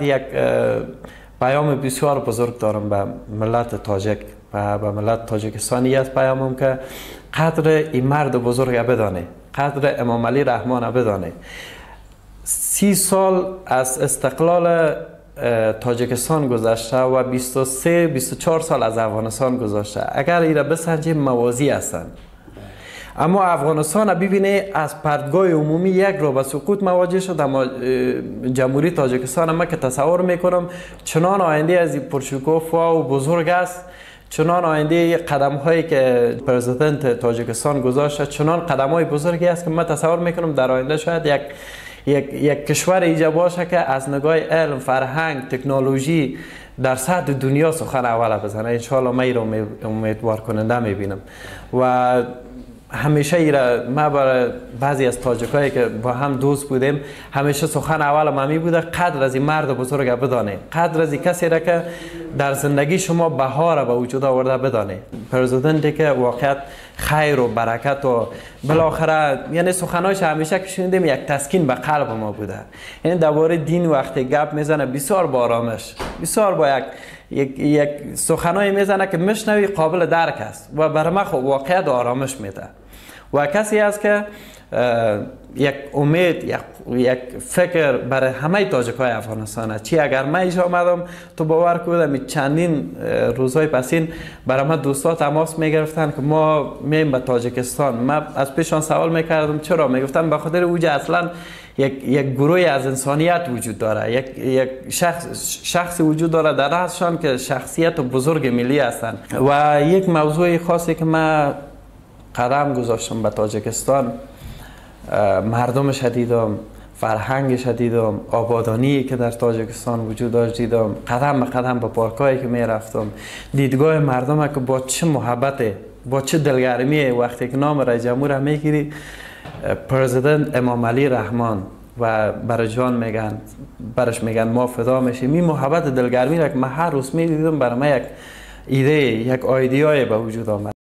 Як پیام بسیار بزرگ دارم به ملت تاجک و به ملت تاجیکستانی است. پیامم که قدر این مرد بزرگ بدانه، قدر امام علی رحمان بدانه. 30 سال از استقلال تاجیکستان گذشته و 23 24 سال از افغانستان گذشته. اگر ایره بسنجیم موازی هستند. اما افغانستان ببینه از پرتگاه عمومی یک رو به سقوط مواجه شد، اما جمهوری تاجیکستان ما که تصور میکنم چنان آینده از پرشکوه و بزرگ است، چنان آینده قدم هایی که پرزیدنت تاجیکستان گذاشته چنان قدم های بزرگی است که من تصور میکنم در آینده شاید یک کشور ایجا باشه که از نگاه علم، فرهنگ، تکنولوژی در سطح دنیا سخن اول بزنه. انشالله من رو امیدوار کننده میبینم و همیشه ایره ما برای بعضی از تاجیکایی که با هم دوست بودیم همیشه سخن اول ما بوده قدر از این مرد بزرگ بدانه، قدر از این کسی را که در زندگی شما بهار به وجود آورده بدانه. پرزیدنتی که واقعیت خیر و برکت و بالاخره یعنی سخنایش همیشه که شنیدیم یک تسکین به قلب ما بوده. یعنی درباره دین وقتی گپ میزنه بسیار با آرامش، بسیار با یک سخنای میزنه که مشنوی قابل درک است و برای ما خب واقعیت آرامش میده و کسی است که یک امید، یک فکر برای همه تاجیکای افغانستان است. چی اگر من اینجا آمدم تو باور کنم چندین روزهای پسین برای من دوستا تماس میگرفتن که ما میم به تاجیکستان. من از پیشان سوال میکردم چرا؟ میگفتن به خاطر اوج اصلا یک گروه از انسانیت وجود داره، یک شخص وجود داره در رأسشان که شخصیت بزرگ ملی هستند. و یک موضوع خاصی که من قدم گذاشتم به تاجیکستان، مردمش دیدم، فرهنگش دیدم، آبادانی که در تاجیکستان وجود داشت دیدم، قدم به قدم به پارکایی که میرفتم، دیدگاه مردم که با چه محبت، با چه دلگرمی وقتی که نام رئیس جمهور میگیری پرزیدنت امام علی رحمان و برای جان میگن، برش میگن ما فدا میشیم. این محبت دلگرمی را که من هر روز میدیدم برای من یک ایده، یک آیدیای به وجود آمد.